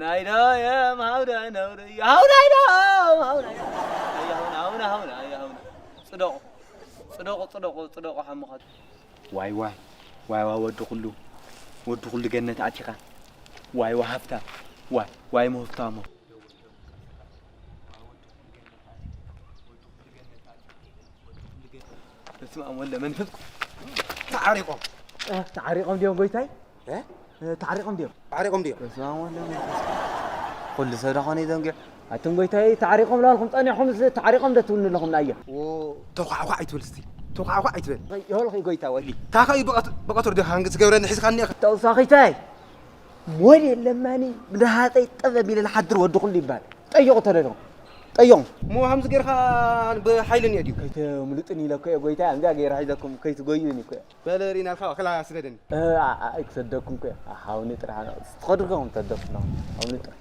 ኣይዳየ፣ ሃውዳይ ነውሪ፣ ሃውዳይ ዶ፣ ሃውዳይ። ኣያ ሃውና፣ ሃውና፣ ሃውና፣ ኣያ ሃውና። ጽደቑ፣ ጽደቑ፣ ጽደቑ፣ ጽደቑ ሓሙኻት። ዋይ፣ ዋይ፣ ዋይ፣ ዋይ፣ ወዲ ኩሉ፣ ወዲ ኩሉ ገነት ኣቲኻ። ዋይ፣ ዋይ፣ ሃብታም፣ ዋይ፣ ዋይ፣ ሞፍታሞ። በስመ ኣብ ወወልድ ወመንፈስ ቅዱስ። ተዓሪቆም። እ፣ ተዓሪቆም ድዮም ጎይታይ? እ? እ፣ ተዓሪቆም ድዮም? ተዓሪቆም ድዮም? በስመ ኣብ ወወልድ ወመንፈስ ቅዱስ። ኩሉ ሰብ ዳኾነ እዩ ደንጊዑ። ኣቱም ጎይታይ፣ ተዓሪቆም ላልኩም ጸኒሕኩም፣ እዚ ተዓሪቆም ዶ ትብሉኒ ኣለኹም ናየ? ዎ፣ ተኳዕኳዕ ኣይትበል እስቲ። ተኳዕኳዕ ኣይትበል። ይበልኺ ጎይታ ወሊ። ታኸይ ብቐት-፣ ብቐትሩ ዲኻ ሃንግ ዝገብረኒ ሒዝካኒ ኢኻ? ተውሳኺታይ። ሞዴል ለማኒ ብደሃፀይ ጠበብ ኢለ ልሓድር ወዲ ኩሉ ይበሃል። ጠይቑ ተደለኹም። ጠይቑ። እሞ ሃምዚ ጌርካ ብሓይሊ እኒኦ ድዩ? ከይተምልጡኒ ኢለ እኮ እየ ጎይታይ፣ ኣምዚኣ ገይረ ሒዘኩም ከይትጎዩኒ እኮ እየ። በለ ርኢናልካ፣ ክላ ስደደኒ። እ፣ ኣ፣ ኣ፣ ኣይክሰደኩም እኮ እየ። ኣ፣ ሃውኒ ጥራሕ ነው። ትኸዱ ዲኹም ተደፍኖ። ሃውኒ ጥራሕ።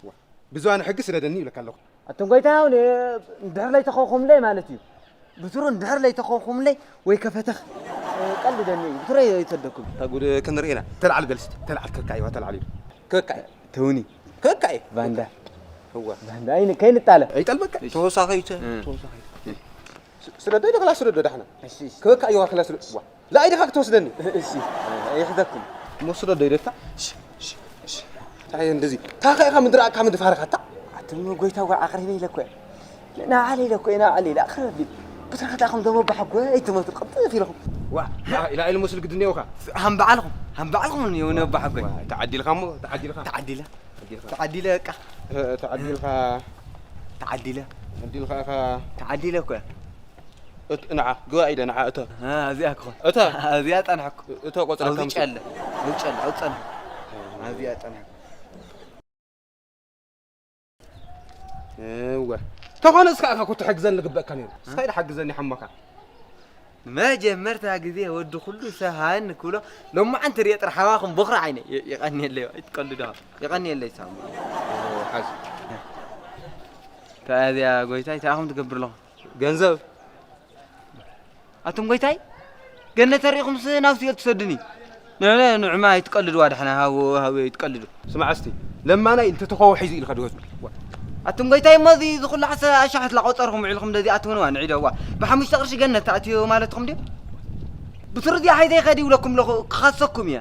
ዋ፣ ብዝዋነ ሕጊ ስደደኒ ይብለካ ኣለኹ። ኣቱም ጎይታይ፣ ሃውኒ እንድሕር ለይተኸኹምለይ ማለት እዩ። ብስሩ እንድሕር ለይተኸኹምለይ ወይ ከፈተኽ፣ እ፣ ቀልደኒ እዩ። ብስሩ ኣይሰደኩም። እታ ጉድ ክንርኢ ኢና። ተልዓል በል እስቲ፣ ተልዓል ከካይዋ፣ ተልዓል እዩ። ከካይ። ትውኒ። ከካይ። ባንዳ። እዋ። ባንዳ፣ ኣይን-፣ ከይንጣለ። ኣይጠልበካ። እሺ። ተወሳኺ ይተ-፣ እ። ተወሳኺ። እ። ስ-፣ ስደዶ ኢለ ክላ ስደዶ ዳሕና። እሺ፣ እሺ። ከካይዋ ክላ ስደዶ። ዋ። ላ ኢድኻ ክትወስደኒ። እሺ። ይሕዘኩም። እሞ ስደዶ ኢለታ። እሺ፣ እሺ፣ እሺ። እንታይ እንደዚ? ታኸ ኢኻ ምድራቕካ ምድፋርካ ታ? ኣቱም ጎይታ ጓ ኣቕሪበ ኢለ እኮ እየ። ንዓሊ ኢለ እኮ እየ፣ ንዓሊ ኢለ ኣቕርበ ቢል። ብትረኸታ ከም ደሞ ባሕጎ ኣይትመስል ቅልጥፍ ኢለኹም። ዋ፣ ላ ኢላ ኢለ መስል ግድን ይውካ። ሃም በዓልኹም፣ ሃም በዓልኹም እኔ የሆነ ባሕጎ። ዋ፣ ተዓዲልካ እሞ፣ ተዓዲልካ። ተዓዲለ። ተዓዲልካ። ተዓዲለ በቃ። እ፣ ተዓዲልካ። ተዓዲለ። ተዓዲልካ ኢኻ። ተዓዲለ እኮ እየ። እት-፣ ንዓ፣ ግባ ኢለ፣ ንዓ፣ እቶ። እ፣ ኣብዚኣ ክኾን። እቶ። ኣብዚኣ ጸንሐኩ። እቶ ቆጽራ ኣውዚ ከምዚ። ጨለ። ኣውዚ ጨለ፣ ኣውዚ ጸንሐኩ። ኣብዚኣ ጸንሐኩ። እወ። ተኾነ እስካ ኢኻ እኮ ትሕግዘኒ ዝግበእካ ነይሩ። እስካ ኢኻ ሓግዘኒ ሓሞካ። ንመጀመርታ ግዜ ወዲ ኩሉ ሰብ ሃኒ ክብሎ፣ ሎማዓንቲ ርእየ ጥራሕ ሃዋኹም ቦኽሪ ዓይነይ። የ-፣ የቐንየለይ፣ ኣይትቀልዱ ደኣ። የቐንየለይ ሳሙ። እወ፣ ሓዝ። እንታይ እዚኣ ጎይታይ፣ እንታይ ኢኹም ትገብር ኣለኹም? ገንዘብ። ኣቱም ጎይታይ፣ ገነት ተሪኢኹምስ ናብ ሲኦል ትሰዱኒ። ንዕመ-፣ ንዕማ ኣይትቀልድዋ፣ ደሕና ሃቡ፣ ሃቡ ኣይትቀልዱ። ስማዕ እስቲ፣ ለማናይ እንተ ተኾቦ ሒዙ ኢልካ ድወስዱ። ኣቱም ጎይታይ፣ እሞ እዚ ዝኹሉ ዓሰርተ ኣሻሓት ላቆጸርኩም ውዒልኩም እንደዚ ኣትውንዋ ንዒደዋ። ብሓሙሽተ ቅርሺ ገነት ተኣትዩ ማለትኩም ድዩ? ብስሩ እዚኣ ሓይዘ ይኸድ ይብለኩም ኣለኹ፣ ክኸሰኩም እየ።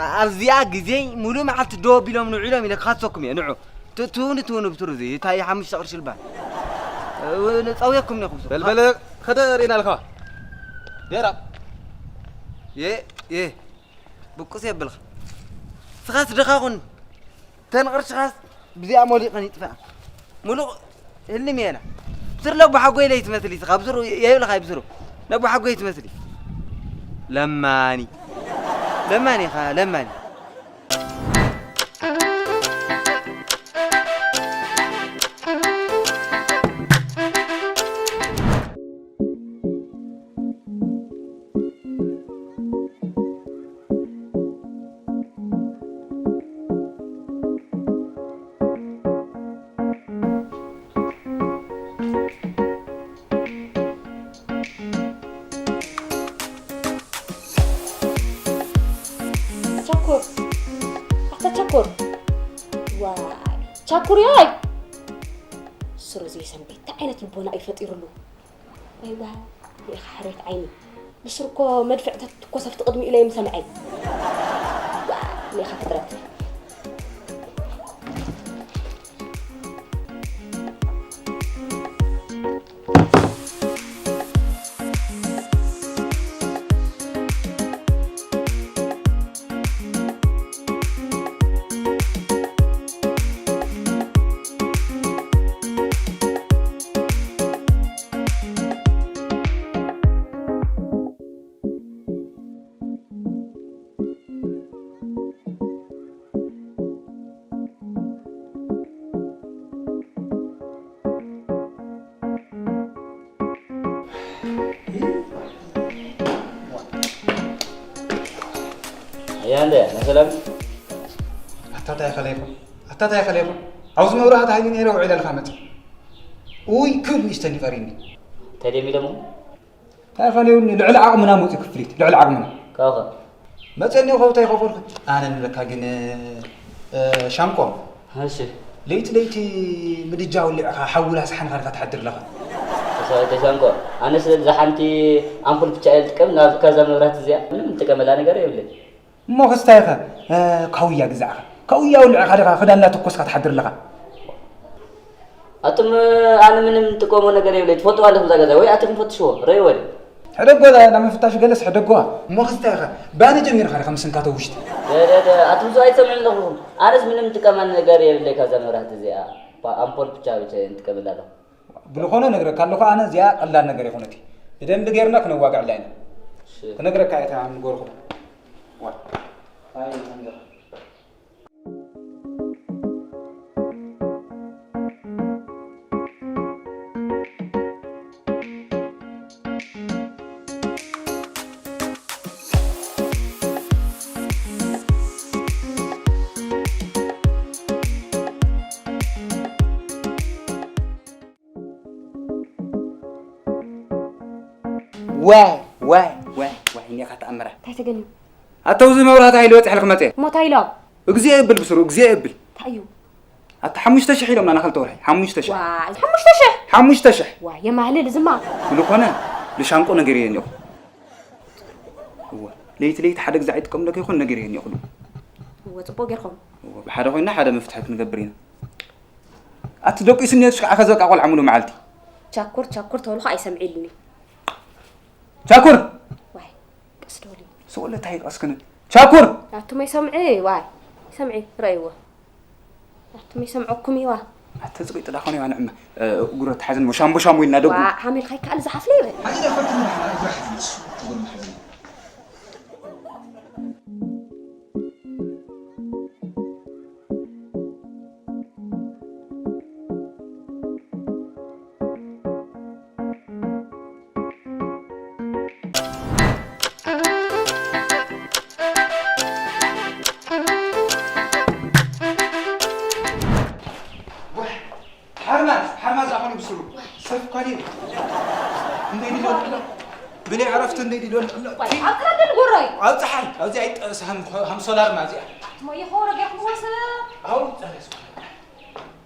ኣ-፣ ኣብዚኣ ግዜ ሙሉእ መዓልቲ ደው ኣቢሎም ንውዒሎም ኢለ ክኸሰኩም እየ፣ ንዑ። ት-፣ ትውኒ፣ ትውኒ ብትሩ እዚ፣ እንታይ ሓሙሽተ ቅርሺ ልባል? እ፣ ንጸውየኩም ኔኹም። በል፣ በል፣ ከደ ርኢና ኣለኻ። ዴራ። የ፣ የ። ብቁስ የብልኻ። ስኻስ ድኻ ኩን። ተን ቅርሽኻስ ብዚኣ ሞሊቐን ይጥፍኣ። ሙሉቕ ህልም የላ። ብስር ለቡ ሓጎይ ለይ ትመስሊ፣ ስኻ ብስሩ የብልኻ ብስሩ። ለቡ ሓጎይ ትመስሊ። ለማኒ። ለማኒ ኢኻ፣ ለማኒ። ቻኩር፣ ኣታ ቻኩር። ዋይ፣ ቻኩር ያይ። ስሩ ዘይሰንበት፣ እንታይ ዓይነት ልቦና እዩ ፈጢሩሉ? ዋይ፣ ዋይ፣ ርኢኻ ሕሬት ዓይኒ። ብስሩ እኮ መድፍዕ ተትኮስ ኣብቲ ቅድሚኡ ለይምሰምዐይ። ዋይ፣ ርኢኻ ፍጥረት። ኣያ እንደ መሰለም። ኣታ እንታይ ከለይኹም? ኣታ እንታይ ከለይኹም? ኣብዚ መብራህቲ ሃይሊ ነይረ ውዒለ ልካ መጽእ። ኡይ፣ ክብ ንእሽተን ይቐርየኒ። እንታይ ደም ኢሎሞ? እንታይ ከለዩኒ? ልዕሊ ዓቕምና መጽኡ ክፍሊት፣ ልዕሊ ዓቕምና። ካብኸ? መጸኒ እኮ እንታይ ከፈልኩ? ኣነ ንብለካ ግን፣ እ፣ ሻንቆ፣ እሺ። ለይቲ ለይቲ ምድጃ ወሊዕኻ ሓዊ ላስሓንካ ኢኻ ትሓድር ኣለኻ። ተሻንቆ፣ ኣነስ እዛ ሓንቲ ኣምፑል ብቻ እየ ዝጥቀም፣ ናብ ካዛ መብራህቲ እዚኣ ምንም እንጥቀመላ ነገር የብለይ። እሞ ክስታይ ኢኻ፣ እ፣ ካውያ ግዛዕኻ። ካውያ ወሊዕኻ ዲኻ ክዳን እናተኮስካ ትሓድር ኣለኻ? ኣቱም፣ ኣነ ምንም እንጥቀሞ ነገር የብለይ። ትፈልጥዋ ኣለኹም እዛ ገዛ ወይ ኣቱም ፈትሽዎ፣ ረእይዎ ድዩ? ሕደጎ፣ ናብ ምፍታሽ ገለስ ሕደጎ። እሞ ክስታይ ኢኻ፣ ባኒ ጀሚርካ ዲኻ ምስንካቶ ውሽጢ? ደ፣ ደ፣ ደ፣ ኣቱም ሰው ኣይትሰምዑን ኣለኹም። ኣነስ ምንም እንጥቀማ ነገር የብለይ ካብዛ መብራህቲ እዚኣ። ባ-፣ ኣምፖል ብቻ፣ ብቻ እንጥቀመላ ኣለኹ። ብልኾነ ነግረካ ኣለኹ፣ ኣነ እዚኣ ቀላል ነገር ይኹነቲ። ብደንቢ ጌርና ክነዋግዐላ ኢና። እሺ። ክነግረካ እየ፣ እታ ምጎርኹ። ዋ። ኣይ፣ መንገር። ዋይ፣ ዋይ፣ ዋይ፣ ዋይ፣ እኒኻ ተኣምራ። እንታይ ተገንዩ? ኣተው፣ እዚ መብራህቲ ሃይለ ወፂሕ ልክመፀ። እሞ እንታይ ኢሎም? እግዚኣብሔር ይብል ብስሩ፣ እግዚኣብሔር ይብል። እንታይ እዩ? ኣታ ሓሙሽተ ሽሕ ኢሎምና ንኽልተ ወርሒ። ሓሙሽተ ሽሕ። ዋይ፣ ሓሙሽተ ሽሕ? ሓሙሽተ ሽሕ። ዋይ፣ የማህልል እዝማ። ብልኾነ፣ ልሻንቆ ነገር እየ እኒኹ። እወ፣ ለይቲ ለይቲ ሓደ ግዜ ኣይጥቀምለካ ይኾን ነገር እየ እኒኹ። እወ፣ ጽቡቕ ጌርኩም። እወ፣ ብሓደ ኮይና ሓደ መፍትሒ ክንገብር ኢና። ኣቲ ደቂሱ እኒኦ፣ ሽካዕ ከዚ በቃ ቆልዓ ሙሉ መዓልቲ። ቻኩር፣ ቻኩር ተበልኹ ኣይሰምዕ ኢሉኒ። ቻኩር! ዋይ፣ ቀስ ዶ በሊ። ሰው ለታይ ቀስክን። ቻኩር! ኣቱም ኣይሰምዒ፣ ዋይ። ሰምዒ፣ ረእይዎ። ኣቱም ኣይሰምዐኩም ይዋ። ኣተ ጽቂጥ ዳ ኾነ ይዋ ንዕመ፣ እ፣ እግሮ ተሓዝን ሞ ሻምቦ ሻምቦ ኢልና ደጉ። ዋ፣ ሓሚልካ ይከኣል ዝሓፍለ ይበል። ሓዚ ዳ ፈርት ምን ሓና እግሮ ሓዝን እሱ፣ እግሮ ሓዝን። ሓርማዝ፣ ሓርማዝ ኣኾነ ብስሩ። ሰፍ ኳሊ። እንዴ ዲሎ ኣሎ? ብለይ ዕረፍቲ እንዴ ዲሎ ኣሎ? ዋይ፣ ኣብ ጥራጥን ጉራይ። ኣብ ፀሓይ፣ ኣብዚ ኣይጠ-፣ ሃም-፣ ሃም ሶላር ማዚኣ። እሞ ይኸወረ ገርኩም ወሰ። ኣው ፀለስ።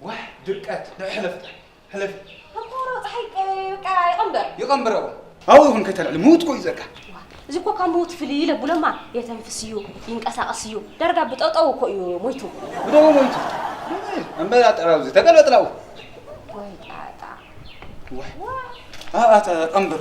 ዋይ፣ ድርቀት፣ ንሕለፍታ። ሕለፊ። ተኮሮ ፀሓይ፣ እ፣ በቃ ይቐንበር። ይቐንበር፣ ኣዎ። ኣብኡ ይኹን ከይተልዕሊ፣ ምዉት እኮ እዩ ዘካ። ዋ፣ እዚ እኮ ካብ ምዉት ፍልይ ኢለ ብሎማ፣ የተንፍስ እዩ፣ ይንቀሳቐስ እዩ። ዳርጋ ብጠጠው እኮ እዩ ሞይቱ። ብደው ሞይቱ። እምበር ኣጠራው እዚ ተገልበጥ ላው። ወይ ጣጣ። ዋይ። ዋ። ኣ-፣ ኣተ ቀንበር።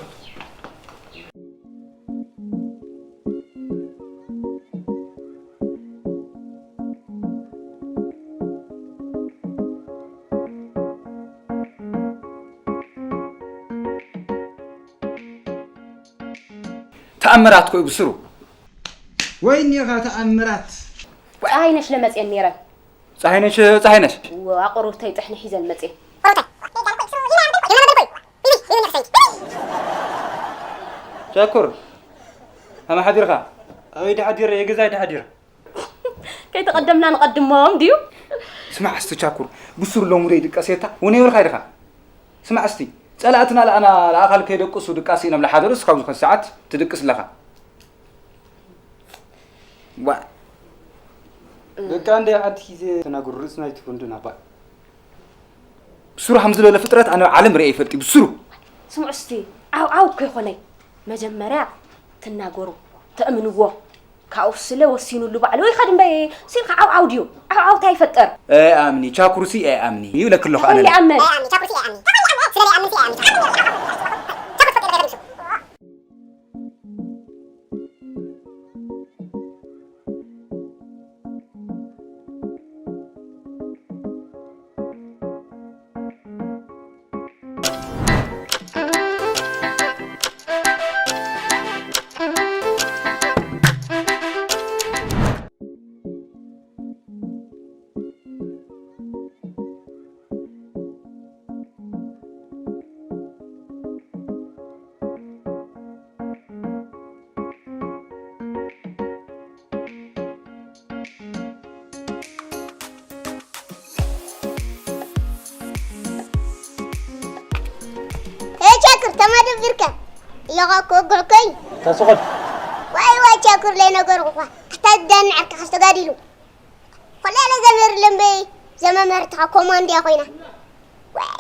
ተኣምራት ኮይ ብስሩ። ወይ እኒኻ ተኣምራት። ፀሃይነሽ ለመፅየን ነይረን። ፀሃይነሽ፣ ፀሃይነሽ። ወ-፣ ኣቑሩብተይ ጥሕኒ ሒዘን መፅየን። ሸኩር፣ ኣመ ሓዲርካ? ኣበይ ድሓዲረ? የገዛይ ድሓዲረ። ከይተቐደምና ንቐድሞም ድዩ? ስማዕ እስቲ ቻኩር፣ ብሱር ሎሚ ደይ ድቀሴታ፣ ወነ ይበልካ ኢድኻ። ስማዕ እስቲ፣ ጸላእትና ለኣና ለኣኻል ከይደቅሱ ድቃስ ኢኖም ለሓደሩስ፣ ካብዚ ኸዚ ሰዓት ትድቅስ ኣለኻ። ዋ። በቃ እንደ ዓዲ ሂዘ ተናገሩ፣ ርእስና ይትፈንዱና፣ ባ። ብሱሩ ሃም ዝበለ ፍጥረት ኣነ ኣብ ዓለም ርእየ ይፈልጥ እዩ፣ ብሱሩ። ስምዑ እስቲ፣ ዓው ዓው እኮ ይኾነይ። መጀመርያ ትናገሩ፣ ተእምንዎ። ካብኡ ስለ ወሲኑሉ ባዕሉ ይኸድ እምበይ፣ ሲልካ ዓው ዓው ድዩ? ዓው ዓው እንታይ ይፈጥር? ኣይ ኣምኒ፣ ቻኩርሲ ኣይ ኣምኒ ይብለክ ኣለኹ ኣነ። ይኣምን። ኣይ ኣምኒ፣ ቻኩርሲ ኣይ ኣምኒ። ስለ ኣይ ኣምኒ፣ ኣይ ኣምኒ። ቻኩር ፈጥር ገረምሱ። ኤ ቻኩር፣ ተማደብ ቢርከ። ኢለኻ እኮ ወግዕከይ። ተስቑል። ዋይ ዋይ ቻኩር፣ ለይ ነገርኩኻ። ኣታ ዳኒ ዓርክኻስ ተጋዲሉ። ኮላ ያለ ዘመር ለምበይ። ዘመመርትኻ ኮማንድያ ኮይና። ዋይ፣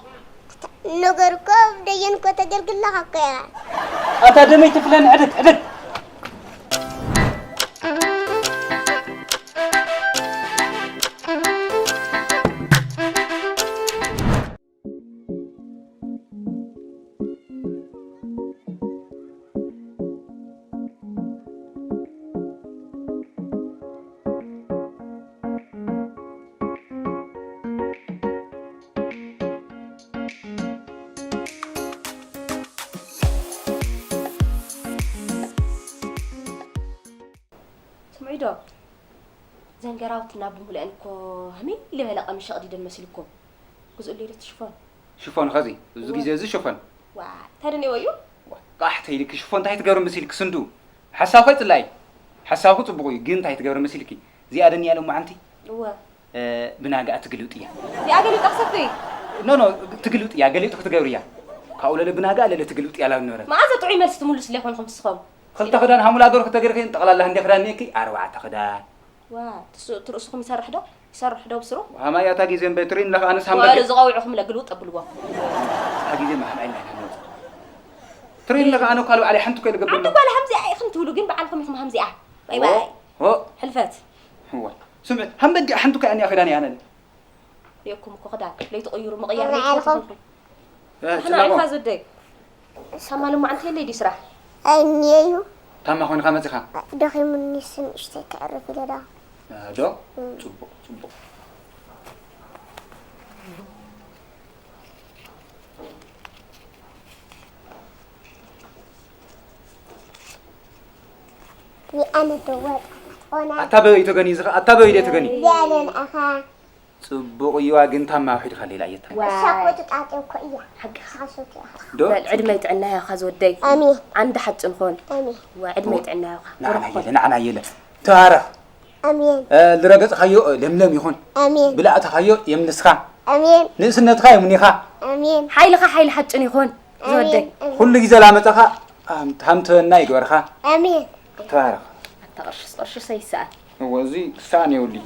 ነገር እኮ ደየን እኮ ተገልግል ኣለኻ እኮ ኢኻ። ኣታ ደመይ ትፍለን ዕድት ዕድት። ስምዒዶ ዘንገራውትና ብምልአን እኮ ህሚል ዝበለ ቀምሽ ሸቕዲደን መሲልኩም። ግዝኡለይ ዶ እቲ ሽፎን? ሽፎን ኸዚ እዚ ግዜ እዚ ሽፎን ዋይ እንታይ ደንየዎ እዩ? ቃሕ ተይልኪ ሽፎን እንታይ ትገብሪ መሲልኪ ስንዱ ሓሳብ ኸይ ጽላኢ ሓሳብኩ ጽቡቕ እዩ ግን እንታይ ትገብሪ መሲልኪ እዚኣ ደንያ ሎማዓንቲ እወ ብናጋ ትግልብጥ እያ። እዚኣ ገሊጣ ክሰፍይ? ኖ ኖ ትግልብጥ እያ ገሊጡ ክትገብር እያ። ካብኡ ለለ ብናጋ ለለ ትግልብጥ እያ ላብ ነበረ። መዓዘ ጥዑይ መልሲ ትምልሱለይ ኮንኹም ንስኹም? ክልተ ክዳን ሃሙል ኣገሩ ክተገርኺ ጠቕላላ ህንደ ክዳን ኔኪ ኣርባዕተ ክዳን። ዋ ትርእስኹም ይሰርሕ ዶ? ይሰርሕ ዶ ብስሩ? ሃማይ ኣታ ግዜ እምበይ ትሪእኒ ኣለኺ ኣነስ ሃምበል ወለ ዝቐውዕኹም ለግልውጥ ኣብልዎ። ኣታ ግዜ ማሕማይ ናይ ሃሞት ትሪእኒ ኣለኺ ኣነ እኳ ልባዕለይ ሓንቲ እኮ ልገብር ኣንቲ ኣለኹ። ጓል ሃምዚኣ ኢኽን ትብሉ ግን በዓልኹም ኢኹም ሃምዚኣ። ባይ ባይ። ኦ ሕልፈት። እዋ ስምዒ ሃምበጊዕ ሓንቲ እኮ ኣኒኣ ክዳን እያ ነን። ሪእኩም እኮ ክዳን ለይትቕይሩ ምቕያር ለይትፈትኹም። ንሕና ኢኻ ዝወደይ። ሳማ ልማዓንቲ የለይ ድዩ ስራሕ? ኣይ እኒኤ እዩ። ታማ ኮይንካ መጺኻ? ደኺሙኒ ስንእሽተይ ከዕርፍ ኢለ ዳ። ዶ? ጽቡቕ ጽቡቕ። ኒኣነ ደወጣ ጦና። ኣታ በበይ ተገኒ ዝኸ ኣታ በበይ ደ ተገኒ? ዚኣለን ኣኻ። ጽቡቕ እዩ ኣግንታማ ውሒድካ ሌላ እየታ። እሳ እኮ ትጣጤ እኮ እያ። ሓቅኻ። ሓሶት እያ። ዶ? በል ዕድመይ ጥዕና ያኻ ዝወደይ። ኣሜን። ዓንዲ ሓጭን ኾን። ኣሜን። ዋ ዕድመይ ጥዕና ያኻ። ንዓና የለ ንዓና የለ። ተባረኽ። ኣሜን። እ፣ ዝረገጽካዮ ለምለም ይኹን። ኣሜን። ብላእተኻዮ የምልስካ። ኣሜን። ንእስነትካ የምኒኻ። ኣሜን። ሓይልኻ ሓይሊ ሓጭን ይኹን። ዝወደይ። ኣሜን። ኩሉ ግዜ ላመጻኻ ሃም- ሃምተወና ይግበርካ። ኣሜን። ተባረኽ። ኣታ ቅርሽስ ቅርሽስ ኣይሰኣን። እወ እዚ ክሰኣን የብሉይ።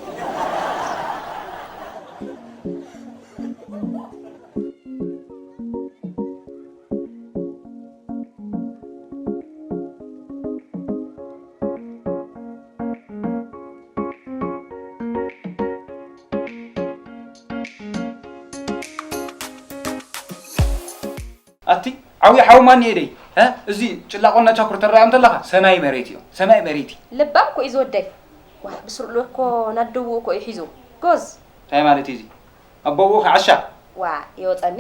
ኣቲ ዓብዪ ሓው ማን እየ ደይ? እ? እዚ ጭላቆና ቻኩር ተረኣዮም ተለኻ ሰማይ መሬት እዮም። ሰማይ መሬት እዩ። ልባም እኮ እዩ ዝወደይ። ዋ ብስርኡ እኮ ናደዉ እኮ እዩ ሒዙ። ጎዝ። እንታይ ማለት እዩ እዚ? ኣቦኡ ከዓሻ። ዋ የወፀኒ።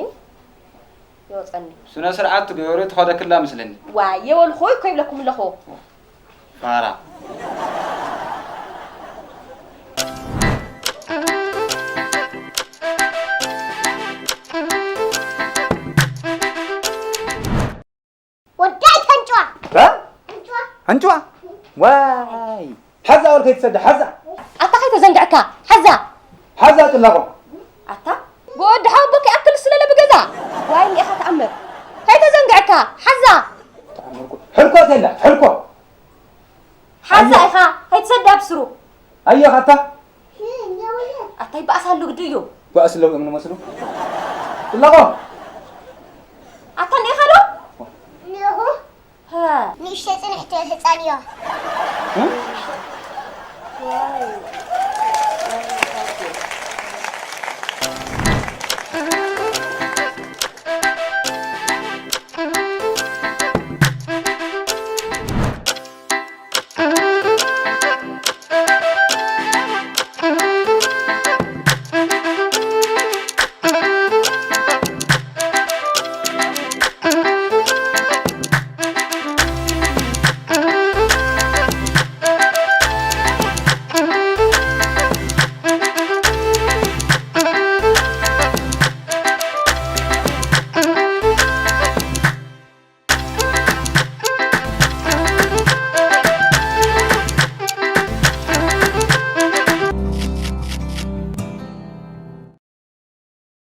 የወፀኒ። ስነ ስርዓት ትገበሪ ትኸደክላ መስለኒ። ዋ የወልኹ እኮ ይብለኩም ኣለኹ። ፋራ። ወዳይ ተንጭዋ። እ? ተንጭዋ። ኣንጭዋ? ዋይ። ሓዛ ወር ከይትሰደ ሓዛ። ኣታ ከይተዘንግዕካ ሓዛ። ሓዛ ጥላቆ። ኣታ ብወዲ ሓወቦ ከይኣክል ስለለ ብገዛ። ዋይ እኒኢኻ ተኣምር። ከይተዘንግዕካ ሓዛ። ተኣምርኩ። ሕልኮ ተላ ሕልኮ። ሓዛ ኢኻ ከይትሰዳ ብስሩ። ኣየኻታ ኣታ ይበኣስ ኣሎ ግዲ እዩ። በኣስ ኣለዉ እዮም ንመስሉ። ጥላቆ። ኣታ እኒኢኻ ዶ? እኒኹ። ንእሽተይ ፅንሕቲ ህፃን እዮ።